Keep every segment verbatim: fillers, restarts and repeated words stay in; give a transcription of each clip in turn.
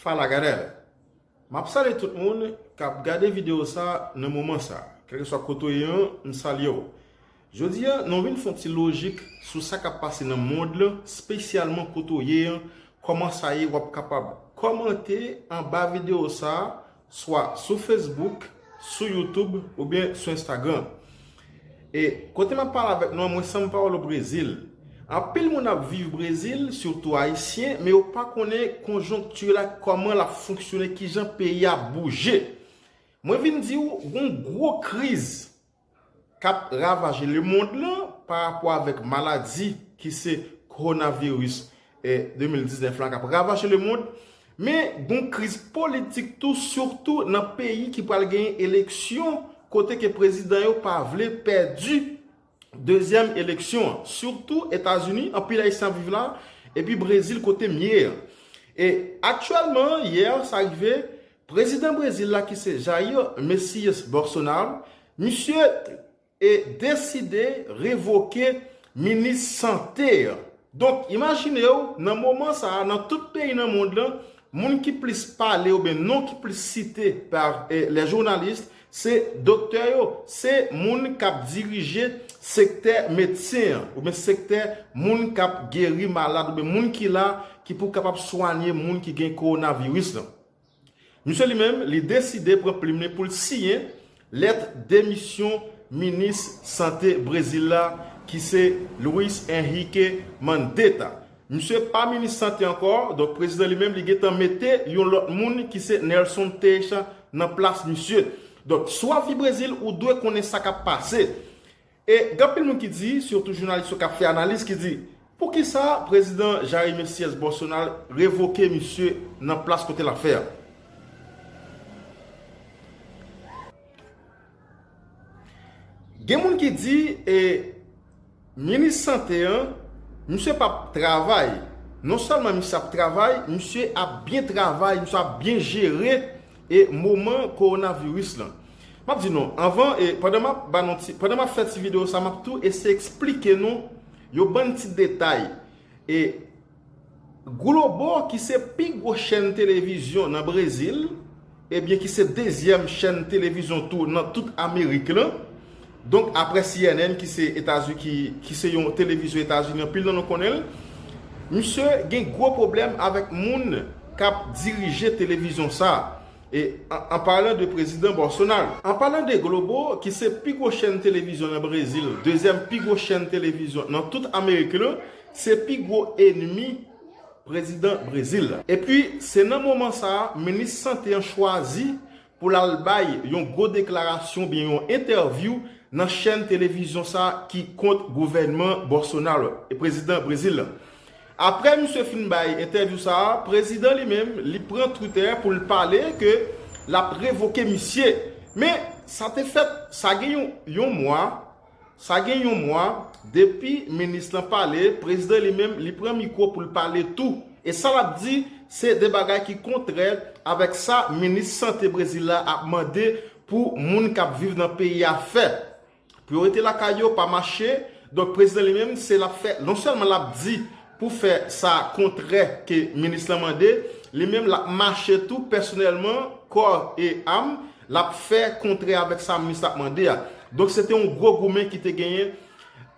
Fala galera! M ap salye tout moun k ap gade videyo sa nan moman sa. Kèlkeswa kote w ye an, m salye w. Jodi a, nou vin fè yon ti lojik sou sa k ap pase nan mond lan, espesyalman kote w ye an, kòman sa ye, w ap kapab kòmante anba videyo sa, swa sou Facebook, sou YouTube oubyen sou Instagram. E kote m ap pale avèk nou an, mwen sanm pa wè l o Brezil. Anpil moun ap viv Brezil, sitou Ayisyen, men yo pa konnen konjonkti la, kòman l ap fonksyone, kijan peyi a ap bouje. Mwen vin di w, gon gwo kriz k ap ravaje lemonn lan pa rapò avèk maladi ki se kowonaviris, eh, de mil diznèf la k ap ravaje lemonn, men gon kriz politik tou, sitou nan peyi ki pral genyen eleksyon, kote ke prezidan yo pa vle pèdi dezyèm eleksyon an. Sitou Etazini, anpil Ayisyen ap viv la, epi Brezil kote m ye an. E aktyèlman, yè sa rive, prezidan Brezil la ki se Jair Messias Bolsonaro, misye e deside revoke minis sante an. Donk, imajine w, nan moman sa a, nan tout peyi nan mond lan, moun ki plis pale oubyen non ki plis site pa, eh, les journalistes, se doktè yo, se moun k ap dirije sektè medsen an, oubyen sektè moun k ap geri malad, oubyen moun ki la, ki pou kapab swanye moun ki gen kowonaviris lan. Misye li menm, li deside pran plim li pou l siyen lèt demisyon minis sante Brezil la, ki se Luiz Henrique Mandetta. Misye pa minis sante ankò, donk prezidan li menm, li gentan mete yon lòt moun ki se Nelson Teixeira nan plas misye. Donk, si w ap viv Brezil, ou dwe konnen sa k ap pase. E gen anpil moun ki di, sitou jounalis yo k ap fè analiz, ki di, poukisa prezidan Jair Messias Bolsonaro revoke misye nan plas kote l ap fè a? Gen moun ki di, e, minis sante an, misye p ap travay. Non sèlman misye ap travay, misye ap byen travay, misye ap byen jere, e, moman kowonaviris lan. M ap di nou, anvan, e, pandan m ap ba nou ti, pandan m ap fè ti videyo sa, m ap tou eseye eksplike nou yon bann ti detay. E Globo, ki se pi gwo chèn televizyon nan Brezil, ebyen, ki se dezyèm chèn televizyon tou nan tout Amerik lan. Donk, aprè C N N, ki se Etazini, ki, ki se yon televizyon Etazini, anpil nan nou konnen l. Misye gen gwo pwoblèm avèk moun k ap dirije televizyon sa a. E an, an palan de prezidan Bolsonaro. An palan de Globo, ki se pi gwo chèn televizyon nan Brezil, dezyèm pi gwo chèn televizyon nan tout Amerik lan, se pi gwo enmi prezidan Brezil la. Epi, se nan moman sa a, minis sante an chwazi pou l al bay yon gwo deklarasyon oubyen yon entèvyou nan chèn televizyon sa a ki kont gouvènman Bolsonaro, e prezidan Brezil la. Aprè misye fin bay entèvyou sa a, prezidan li menm, li pran Twitter pou l pale ke l ap revoke misye. Men, sa te fèt, sa gen yon, yon mwa, sa gen yon mwa, depi minis lan pale, prezidan li menm, li pran mikwo pou l pale tou. E sa l ap di, se de bagay ki kontrè avèk sa minis sante Brezil la ap mande pou moun k ap viv nan peyi a fè. Pou yo rete lakay yo, pa mache. Donk, prezidan li menm, se l ap fè, non sèlman l ap di pou fè sa kontrè ke minis lan mande, li menm l ap mache tou pèsonèlman, kò e am, l ap fè kontrè avèk sa minis la ap mande a. Donk, se te yon gwo goumen ki te genyen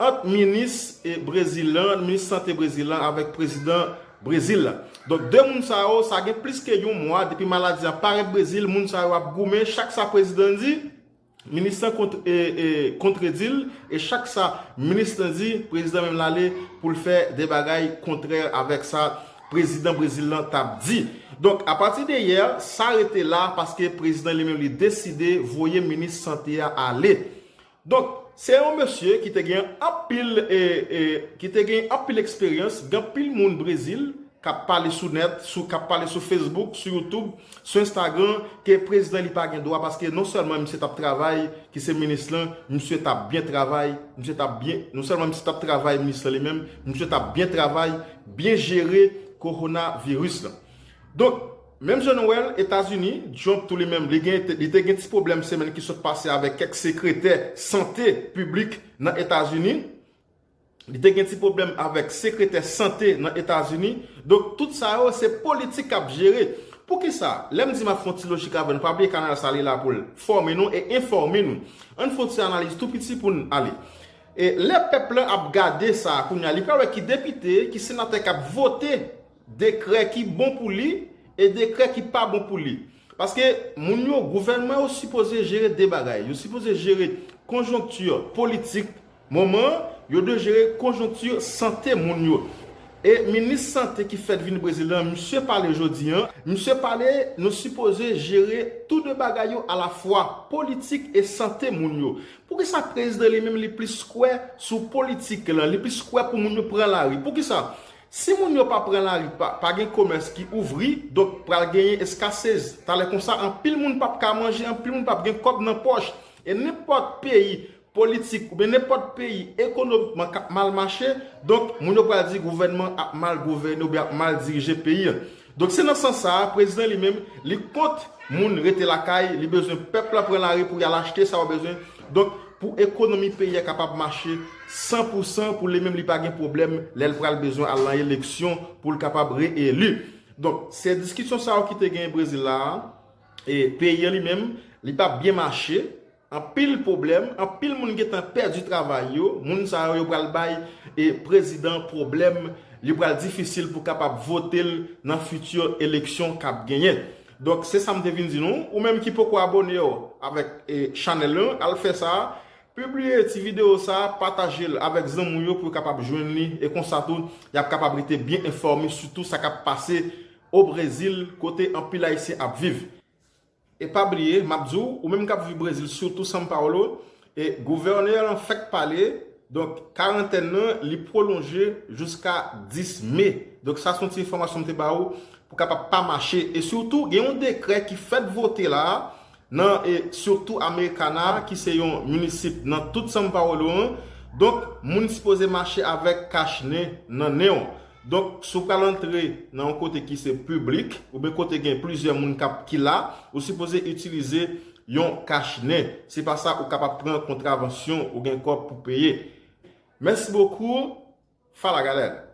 ant minis, e, Brezil lan, minis sante Brezil lan avèk prezidan Brezil la. Donk, de moun sa yo, sa gen plis ke yon mwa depi maladi a parèt Brezil, moun sa yo ap goumen, chak sa prezidan di, minis lan kont-, e, e, kontredi l, e chak sa minis lan di, prezidan menm l ale pou l fè de bagay kontrè avèk sa prezidan Brezil lan t ap di. Donk, apati de yè, sa rete la paske prezidan li menm li deside voye minis sante a ale. Donk, se yon mesye ki te gen anpil, e, e, ki te gen anpil eksperyans, gen anpil moun Brezil k ap pale sou nèt, sou, k ap pale sou Facebook, sou YouTube, sou Instagram, ke prezidan li pa gen dwa, paske non sèlman misye t ap travay, ki se minis lan, misye t ap byen travay, misye t ap byen, non sèlman misye t ap travay, minis lan li menm, misye t ap byen travay, byen jere kowonaviris lan. Donk, menm jan nou wè l, Etazini, Trump tou li menm, li gen, li te gen ti pwoblèm semèn ki sot pase avèk kèk sekretè sante piblik nan Etazini. Li te gen ti pwoblèm avèk sekretè sante nan Etazini. Donk, tout sa yo, se politik k ap jere. Poukisa? Lè m di m ap fè yon ti lojik avè nou, pa bliye kanal sa li la pou l fòme nou e enfòme nou. Ann fè yon ti analiz tou piti pou n ale. E lè pèp lan ap gade sa kounye a, li pral wè ki depite, ki senatè k ap vote dekrè ki bon pou li e dekrè ki pa bon pou li. Paske moun yo, gouvènman yo sipoze jere de bagay. Yo sipoze jere konjonkti politik moman an, yo dwe jere konjonkti sante moun yo. E minis sante ki fèt vin Brezil lan, misye pale jodi an, misye pale, nou sipoze jere tou de bagay yo alafwa, politik e sante moun yo. Poukisa prezidan li menm li plis kwè sou politik lan, li plis kwè pou moun yo pran lari? Poukisa? Si moun yo pa pran lari, pa, pa gen komès ki ouvri, donk pral genyen eskasez. Talè konsa, anpil moun p ap ka manje, anpil moun p ap gen kòb nan pòch. E nenpòt peyi politik oubyen nenpòt peyi ekonomikman k ap mal mache, donk moun yo pral di gouvènman ap mal gouvène oubyen ap mal dirije peyi an. Donk se nan sans sa a, prezidan li menm, li kont moun rete lakay, li bezwen pèp la pran lari pou y al achte sa yo bezwen. Donk pou ekonomi peyi a kapab mache san pou san, pou li menm li pa gen pwoblèm lè l pral bezwen al nan eleksyon pou l kapab reeli. Donk se diskisyon sa yo ki te genyen Brezil la a, e peyi an li menm, li p ap byen mache. Anpil pwoblèm, anpil moun gentan pèdi travay yo, moun sa yo, yo pral bay e prezidan pwoblèm, li pral difisil pou kapab vote l nan fiti eleksyon k ap genyen. Donk se sa m te vin di nou. Ou menm ki poko abone w avèk e chanèl lan, al fè sa, pibliye ti videyo sa, pataje l avèk zanmi w yo pou yo kapab jwenn li, e konsa tou y ap kapab rete byen enfòme sitou sa k ap pase o Brezil, kote anpil Ayisyen ap viv. E pa bliye, m ap di w, ou menm k ap viv Brezil, sitou São Paulo, e gouvènè lan fèk pale, donk karantèn nan li pwolonje jiska dis me. Donk sa se yon ti enfòmasyon m te ba ou pou kapab pa mache. E sitou gen yon dekrè ki fèt vote la nan e sitou Americana ki se yon minisip nan tout São Paulo an. Donk moun sipoze mache avèk kachnen nan nen w. Donk si w pral antre nan yon kote ki se piblik oubyen kote gen plizyè moun k ap ki la, ou sipoze itilize yon kachnen. Se pa sa ou kapab pran kontravansyon ou gen kòb pou peye. Mèsi bokou. Fala galera.